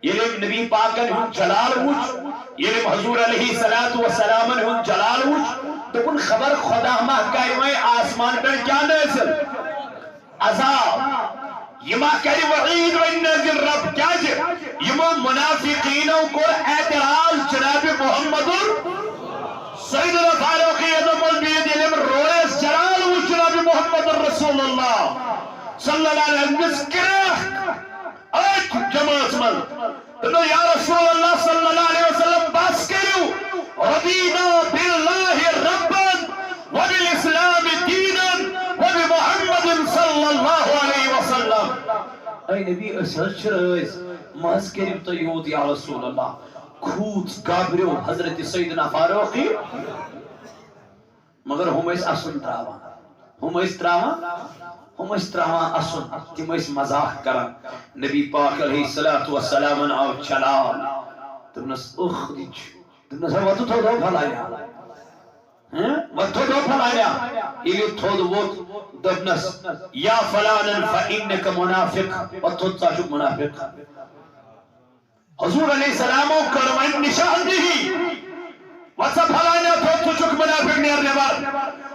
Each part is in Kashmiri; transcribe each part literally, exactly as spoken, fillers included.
ییٚلہِ أمۍ نبی پاکن ہُنٛد جلال وُچھ، ییٚلہِ أمۍ حضور علیہ الصلوۃ والسلامن ہُنٛد جلال وُچھ، دوٚپُن، خبر خدا ما کرِ وۄنۍ آسمان پٮ۪ٹھ کیٛاہ نٲزِل؟ عذاب۔ یہِ ما کرِ وعید وۄنۍ نٲزِل رب؟ کیٛازِ؟ یِمو منافقینو کوٚر اعتراض جناب محمد سیدنا فاروق اعظم البید، ییٚلہِ أمۍ رویس جلال وُچھ جناب محمد رسول اللہ صلی اللہ علیہ وسلم، دِژ کرٛیکھ أتھۍ جمٲژ منٛز۔ دوٚپُن، یا رسول اللہ صلی اللہ علیہ وسلم، بس کٔرِو، رضینا باللہ ربا وبالاسلام دینا وبمحمد صلی اللہ علیہ وسلم۔ اے نبی، أسۍ حظ چھِ رٲضۍ، مہ حظ کٔرِو تُہۍ یوٗت یا رسول اللہ۔ کھوٗژ گابریو حضرت سیدنا فاروقی۔ مگر ہُم ٲسۍ اَسُن ترٛاوان۔ ہُم ٲسۍ ترٛاوان، ہُم ٲسۍ ترٛاوان اَسُن۔ تِم ٲسۍ مذاق کران۔ نبی پاک علیہ الصلوۃ والسلامن آو جلال۔ دوٚپنَس، "اُخرج۔" دوٚپنَس، "ہے، وۄتھ تھوٚد ہو پھلانیا۔ ہہ؟ وۄتھ تھوٚد ہو پھلانیا۔" ییٚلہِ یہِ تھوٚد ووٚتھ، دوٚپنَس، "یا فلان فإنک منافق۔" وۄتھ تھوٚد، ژٕ چھُکھ منافق۔ حضور علیہ السلامو کٔر وۄنۍ نشاندہی۔ وۄتھ سا فلانیا تھوٚد، ژٕ چھُکھ منافق، نیر نٮ۪بر۔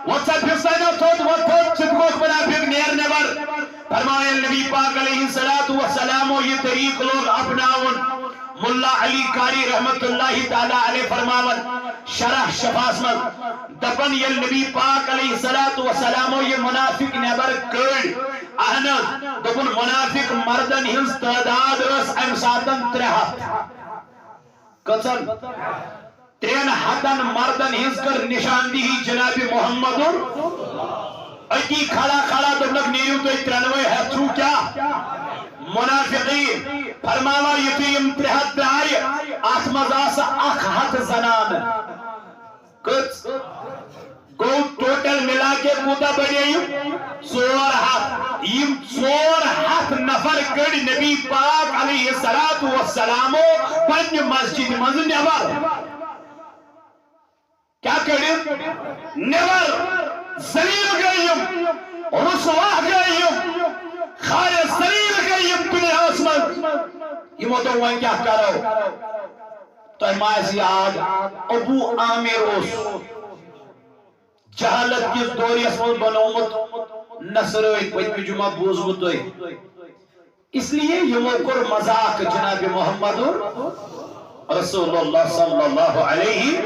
وۄتھ سا فلانیا تھوٚد، وۄتھ تھوٚد، ژٕ چھُکھ منافق، نیر نٮ۪بر۔ فرماو ییٚلہِ نبی پاک علیہ الصلوۃ والسلامو یہِ طریٖقہٕ لوگ اپناوُن، ملا علی قاری رحمتہ اللہ تعالیٰ علیہ فرماوان شرح شفاہس منٛز، دپان، ییٚلہِ نبی پاک علیہ الصلوۃ والسلامو یہِ منافق نٮ۪بر کٔڑۍ، اہن حظ، دوٚپُن، منافق مردن ہٕنٛز تعداد ٲس امہِ ساتن ترٛےٚ ہتھ۔ کٔژن؟ ترٛٮ۪ن ہتن مردن ہٕنٛز کٔر نشاندہی جناب محمدُن۔ أتی کھڑا کھڑا دوٚپنکھ، "نیٖرِو تُہۍ ترٛٮ۪نوَے ہٮ۪تھ، چھُو کیٛاہ؟ منافقین۔" فرماوان، یُتھُے یِم ترٛےٚ ہتھ درٛایہِ، اتھ منٛز آسہٕ اکھ ہتھ زنانہٕ۔ کٔژ؟ گوٚو ٹوٹل مِلا کے کوٗتاہ بنے یِم؟ ژور ہتھ۔ یِم ژور ہتھ نفر کٔڑۍ نبی پاک علیہ الصلوۃ والسلامو پننہِ مسجد منٛز نٮ۪بر۔ کیٛاہ کٔڑِتھ؟ نٮ۪بر۔ ذلیل گٔے یِم، رسوا گٔے یِم، خارِ ذلیل گٔے یِم دُنیاہس منٛز۔ یِمو دوٚپ، وۄنۍ کیٛاہ کرو؟ تۄہہِ ما آسہِ یاد، ابو عامر اوس جہالت کِس دورِیَس منٛز بنوومُت نصرٲنۍ، پٔتمہِ جمعہ بوٗزوٕ تۄہہِ۔ اس لیے یِمو کوٚر مذاق جناب محمد رسول اللہ صلی اللہ علیہ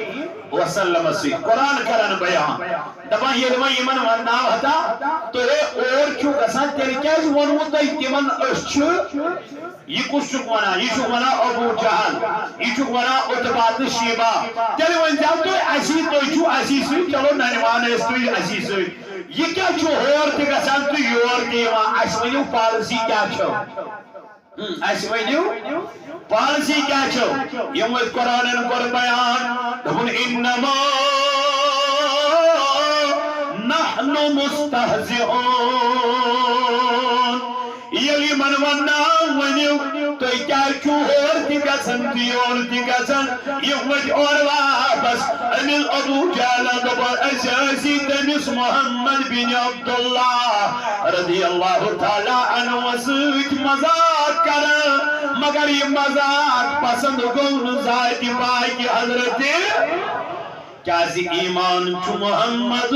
وسلم سۭتۍ۔ قرآن کران بیان، دپان، ییٚلہِ وۄنۍ یِمن ونناو ہتا، تُہۍ ہے اور چھِو گژھان، تیٚلہِ کیٛازِ ووٚنوٕ تۄہہِ تِمن أسۍ چھِ؟ یہِ کُس چھُکھ ونان؟ یہِ چھُکھ ونان ابو جہل، یہِ چھُکھ ونان عتبہ تہٕ شیبہ۔ تیٚلہِ ؤنۍ زیو تُہۍ اسی، تُہۍ چھِو اسی سۭتۍ، چلو ننوان ٲسۍ تُہۍ اسی سۭتۍ۔ یہِ کیٛاہ چھُ ہور تہِ گژھان تہٕ یور تہِ یِوان؟ اَسہِ ؤنِو پالسی کیٛاہ چھو؟ ہم، اَسہِ ؤنِو پالسی کیٛاہ چھو؟ یِم ٲسۍ قرآنن کوٚر بیان، دوٚپُن، "انما نحن مستہزئون۔" ییٚلہِ یِمن ونناو ؤنِو، تُہۍ کیٛازِ چھِو ہور تہِ گژھان تہٕ یور تہِ گژھان؟ یِم ؤتھۍ اورٕ واپس۔ أمِس ابو جہلن دوٚپُن، أسۍ ٲسی تٔمِس محمد بن عبداللہ رضی اللہ تعالیٰ عنہ سۭتۍ مذاق کران، مگر یہِ مذاق پسند گوٚو نہٕ ذاتِ پاکہِ حضرت۔ کیازِ ایمان چھُ محمد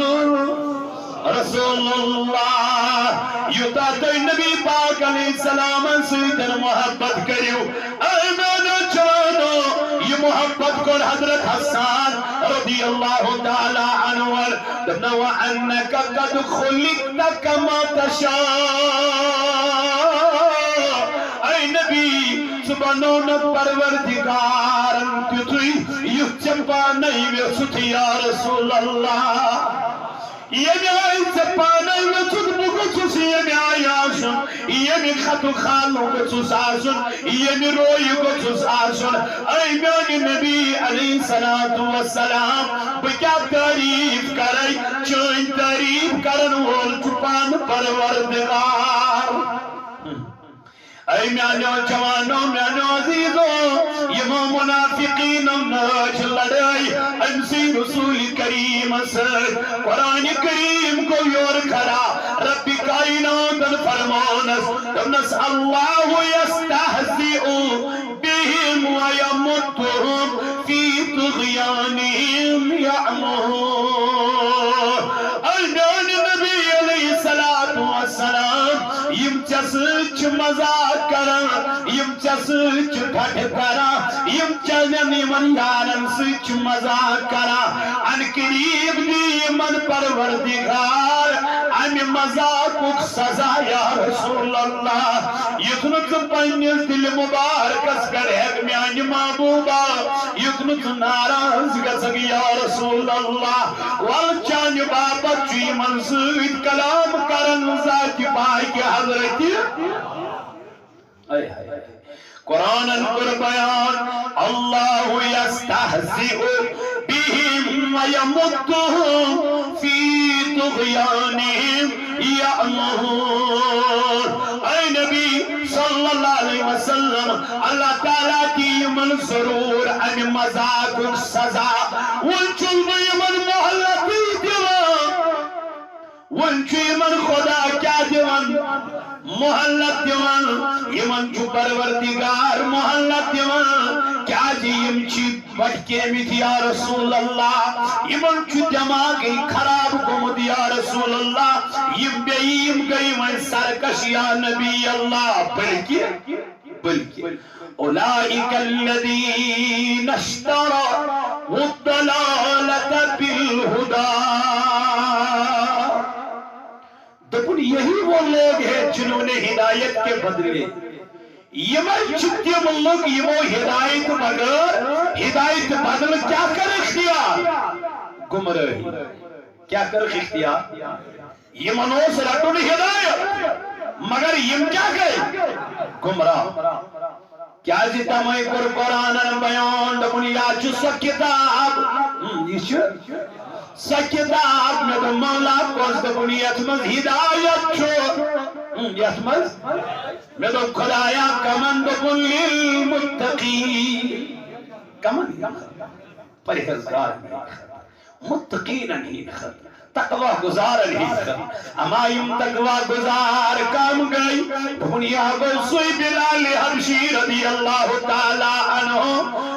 رسول اللہ۔ یوٗتاہ تُہۍ نبی پاک علیہ السلامن سۭتۍ محبت کٔرِو، اے میانیو جوانو، یہِ محبت کوٚر حضرت حسان رضی اللہ تعالیٰ عنہ۔ دوٚپنو، "وَأَنَّكَ قَدْ خُلِقْتَ كَمَا تَشَاءُ۔" اے نبی، ژٕ بنوونکھ پروردگارن تیُتھُے، یُتھ ژےٚ پانے یژھُتھ، یا رسول اللہ۔ ییٚمہِ آیہِ ژےٚ پانے یژھُتھ بہٕ گوٚژھُس ییٚمہِ آیہِ آسُن، ییٚمہِ خط و خالُک گوٚژھُس آسُن، ییٚمہِ رویہِ گوٚژھُس آسُن۔ اے میانہِ نبی علیہ الصلوۃ والسلام، بہٕ کیٛاہ تعریف کرے؟ چٲنۍ تعریف کرن وول چھُ پانہٕ پروردگار۔ اے میانیو جوانو، میانیو عزیزو، یِمو منافقینو نٲج لڑٲے أمۍ سٕے رسول کریم سۭتۍ۔ قرآن کریم گوٚو یورٕ کھڑا، رب کائناتن فرمونس، دوٚپنس، "اللہ یستہزئ بہ۔" سۭتۍ چھِ ٹھٹھٕ کران، یِم چانٮ۪ن یِمن یارن سۭتۍ چھِ مذاق کران۔ ان قریب دی یِمن پروردگار امہِ مذاقُک سزا، یا رسول اللہ۔ یُتھ نہٕ ژٕ پننِس دِلہِ مُبارکس پٮ۪ٹھ ہٮ۪کھ میانہِ محبوبا، یُتھ نہٕ ژٕ ناراض گژھکھ، یا رسول اللہ۔ ول چانہِ باپتھ چھُ یِمن سۭتۍ کلام کران ذاتِ پاکہِ حضرتِ۔ اے ہاے۔ قرآنن کوٚر بیان، اللہ یستہزئ بہم ویمدہم فی طغیانہم یعمہون۔ اے نبی صلی اللہ علیہ وسلم، اللہ تعالیٰ دی یِمن ضرور امہِ مذاقُک سزا۔ وۄنۍ چھُس بہٕ یِمن مہلتٕے دِوان۔ وۄنۍ چھُ یِمن خدا کیٛاہ دِوان؟ مہلت دِوان۔ یِمن چھُ پروردگار مہلت دِوان، کیٛازِ یِم چھِ بھٹکیمٕتۍ یا رسول اللہ، یِمن چھُ دٮ۪ماغے خراب گوٚمُت یا رسول اللہ، یِم بیٚیہِ یِم گٔے وۄنۍ سرکش یا نبی اللہ، بلکہِ بلکہ اولئک الذین اشتروا الضلالۃ بالہدی۔ دوٚپُن، یہی وہ لوگ ہیں جنہوں نے ہدایت کے بدلے، یِمے چھِ تِم لُکھ یِمو ہدایت بغٲر، ہدایت بدلہٕ کیٛاہ کٔر اختیار؟ گمراہی۔ کیٛاہ کٔرٕکھ اختیار؟ یِمن اوس رٹُن ہدایت، مگر یِم کیٛاہ گٔے؟ گمراہ۔ کیٛازِ تَمے کوٚر قرآنن بیان، دوٚپُن، یا چھُ سۄ کِتاب، ہم، یہِ چھِ سۄ کِتاب، مےٚ دوٚپ، مولا کۄس؟ دوٚپُن، یَتھ منٛز ہدایت چھُ۔ ہم، یَتھ منٛز؟ مےٚ دوٚپ، خدایا کَمن؟ دوٚپُن، للمتقین۔ کَمن؟ پرہیزگارن ہٕنٛدِ خٲطرٕ، متقینن ہٕنٛدِ خٲطرٕ، تقوی گزارن ہٕنٛدِ خٲطرٕ۔ اما یِم تقوی گزار کم گٔے؟ دوٚپُن، یہِ ہا گوٚو سُے بلال حبشی رضی اللہ تعالیٰ عنہ،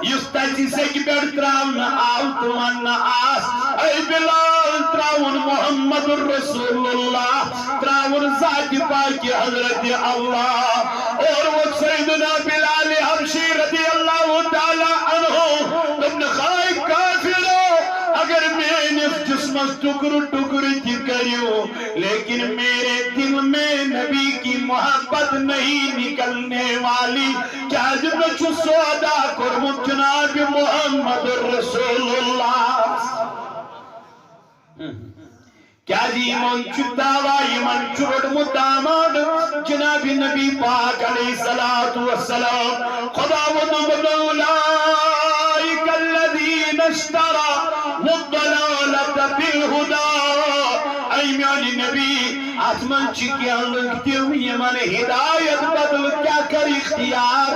یُس تَتہِ سیٚکہِ پٮ۪ٹھ ترٛاونہٕ آو تہٕ وننہٕ آس، اے بلال، ترٛاوُن محمد رسول اللہ، ترٛاوُن ذاتِ پاکہِ حضرتِ اللہ۔ اور وہ سیدنا بلال حبشی رضی اللہ تعالیٰ عنہ، دوٚپُن، ہاے کافرو، اگر میٲنِس جسمس ٹکرٕ ٹکرٕ تہِ کٔرِو، لیکن میرے دل میں نبی کی محبت نہیں نکلنے والی۔ کیٛازِ مےٚ چھُ سودا کوٚرمُت جناب محمد رسول اللہ۔ کیٛازِ یِمن چھُ دعویٰ، یِمن چھُ روٚٹمُت داماد جناب نبی پاک علیہ الصلوۃ والسلام۔ خدا ووٚنُن، اولئک الذین اشتروا الضلالۃ بالہدی۔ اے میانہِ نبی، اتھ منٛز چھِ کینٛہہ لُکھ تِم، یِمن ہدایت بدلہٕ کیٛاہ کٔر اختیار؟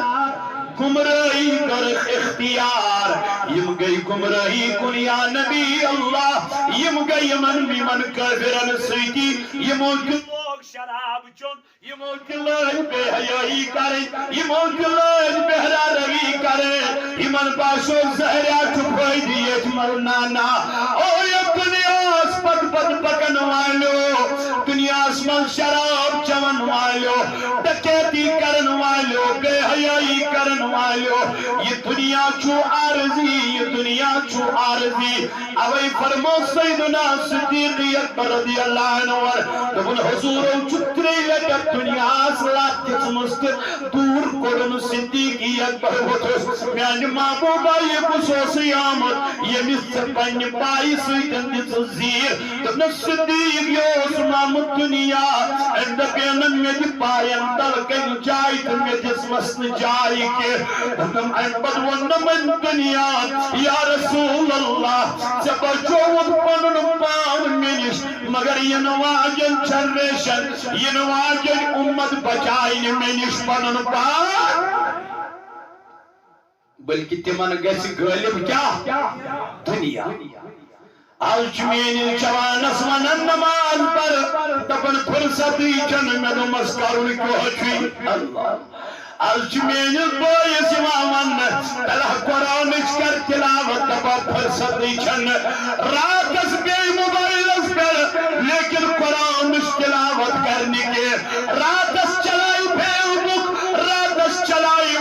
گمراہی کٔرٕکھ اختیار۔ یِم گٔے گمراہی کُن یا نبی اللہ۔ یِم گٔے یِمن، یِمن کٲفرن سۭتی۔ یِمو تہِ لوگ شراب چیوٚن، یِمو تہِ لٲج بے حیٲیی کرٕنۍ، یِمو تہِ لٲج بے روی کرٕنۍ۔ یِمن باسیو زہریا چھُ فٲیدٕ ییٚتہِ مر-، نہ، نہ۔ او یتھ دُنیاہس پتہٕ پتہٕ پکن والیو، دُنیاہس منٛز شراب چٮ۪ون والیو، ڈکیتی کرن والیو، بے حیٲیی کرن والیو، یہِ دُنیا چھُ عارضی، یہِ دُنیا چھُ عارضی۔ اوے فرمو سیدنا صدیق اکبر رضی اللہ عنہ، دوٚپُن، حضورو چھُ ترٛیٚیہِ لٹہِ دُنیاہس لتھ دِژمٕژ تہٕ دوٗر کوٚڑُن۔ صدیق اکبر ووٚتھُس، میانہِ محبوبہ، یہِ کُس اوسُے آمُت، ییٚمِس ژےٚ پننہِ پایہِ سۭتۍ دِژٕس زیٖر؟ دوٚپنَس، صدیق، یہِ اوسُم آمُت دُنیا۔ أمۍ دوٚپ، ہے نہ، مےٚ دِ پایَن تَل کَنہِ جاے تہٕ مےٚ دِژمَس نہٕ جاے کینٛہہ۔ دوٚپُن، اَمہِ پَتہٕ ووٚن نہٕ وۄنۍ دُنیا، یا رسول اللہ، ژےٚ بچووُتھ پَنُن پان مےٚ نِش، مگر یِنہٕ واجٮ۪ن generation، یِنہٕ واجٮ۪ن اُمت بچایہِ نہٕ مےٚ نِش پَنُن پان۔ بلکہ تِمن گژھِ غٲلب کیٛاہ؟ دُنیا۔ از چھُ میٲنِس جوانس ونان نماز پر، دپان فرصتٕے چھنہٕ، مےٚ دوٚپمس کرُن کیٛاہ چھُے؟ اللہ۔ از چھُ میٲنِس بٲیِس یِوان وننہٕ، تلہ قرآنٕچ کر تلاوت، دپان فرصتٕے چھنہٕ۔ راتس بیٚیہِ موبایلس پٮ۪ٹھ، لیکن قرآنٕچ تلاوت کرنہٕ کینٛہہ۔ راتس چلایہِ Facebook، راتس چلایہِ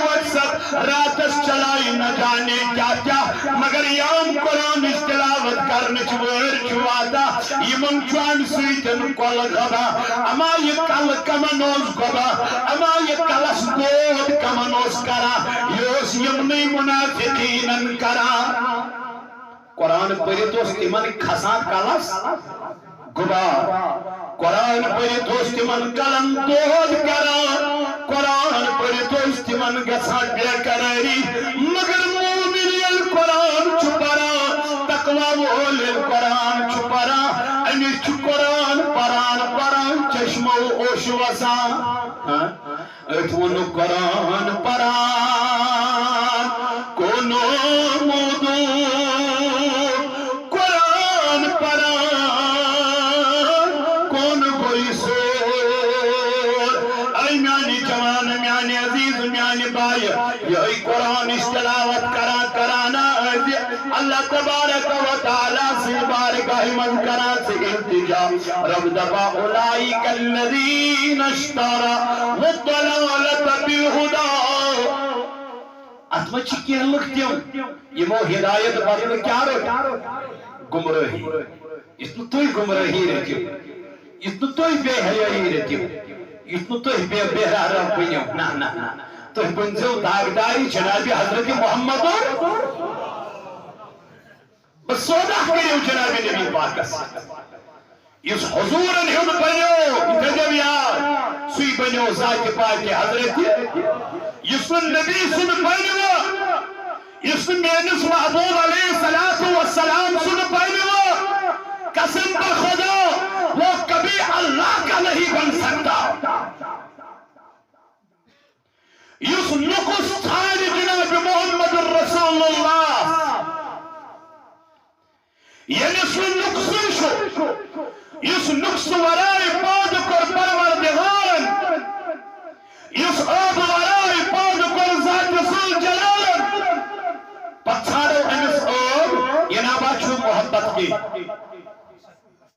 راتس چلایہِ نہ جانے کیا کیا، مگر یام قرآنٕچ تلاوت کرنٕچ وٲرۍ چھُ واتان، یِمن چھُ امہِ سۭتۍ کۄلہٕ گبان۔ اما یہِ کلہٕ کمن اوس گبان، اما یہِ کلس دود کمن اوس کران، یہِ اوس یِمنٕے منافقینن کران۔ قرآن پٔرِتھ اوس تِمن کھسان کلس غبار۔ قرآن پٔرِتھ اوس تِمن کلن دود کران۔ قرآن پٔرِتھ اوس تِمن گژھان بے قرٲری۔ مگر مومن ییٚلہِ قرآن چھُ پران، تقوی وول ییٚلہِ قرآن چھُ پران، أمِس چھُ قرآن پران پران چشمو اوٚش وسان۔ ہاں؟ أتھۍ ووٚنُکھ قرآن پران، کونو موضوع۔ قرآن پران، کون گوٚو یہِ سور؟ اے میانہِ جوان، میانہِ عزیز، میانہِ بایہِ، یِہوٚے قرآنٕچ تلاوت کران کران ٲسۍ اللہ تبارک و تعالیٰ سٕنٛدِ بارگاہہِ منٛز کران ژٕ التجا۔ رب دپان، اولئک الذین اشتروا الضلالۃ بالہدی۔ اتھ منٛز چھِ کینٛہہ لُکھ تِم، یِمو ہدایت بدلہٕ کیٛاہ رٔٹ؟ گمرٲہی۔ یُتھ نہٕ تُہۍ گمرٲہی رٔٹِو، یُتھ نہٕ تُہۍ بے حیٲیی رٔٹِو، یُتھ نہٕ تُہۍ بے، بے رحم بٔنِو۔ نہ، نہ، نہ۔ تُہۍ بٔنۍزیو داغداری جناب حضرت محمد۔ بس سودا کٔرِو جناب نبی پاکس۔ یُس حضوٗرن ہُنٛد بنیو، یہِ تھٲیزیو یاد، سُے بنیو ذاتِ پاکِ حضرت۔ یُس نہٕ نبی سُنٛد بنیو، یُس نہٕ میٲنِس محبوب علیہ الصلوۃ والسلام سُنٛد بنیو، قسم بخدا، وہ کبھی اللہ کا نہیں بن سکتا۔ یُس نقص ژھانڈِ جناب محمد رسول اللہ، ییٚمِس نہٕ نقصٕے چھُ، یُس نقصہٕ ورٲے پٲدٕ کوٚر پروردگارن، یُس عٲبہٕ ورٲے پٲدٕ کوٚر ذاتِ ذوالجلالن، پتہٕ ژھانڈو أمِس عٲب، یہِ نہ با چھُ محبت کینٛہہ۔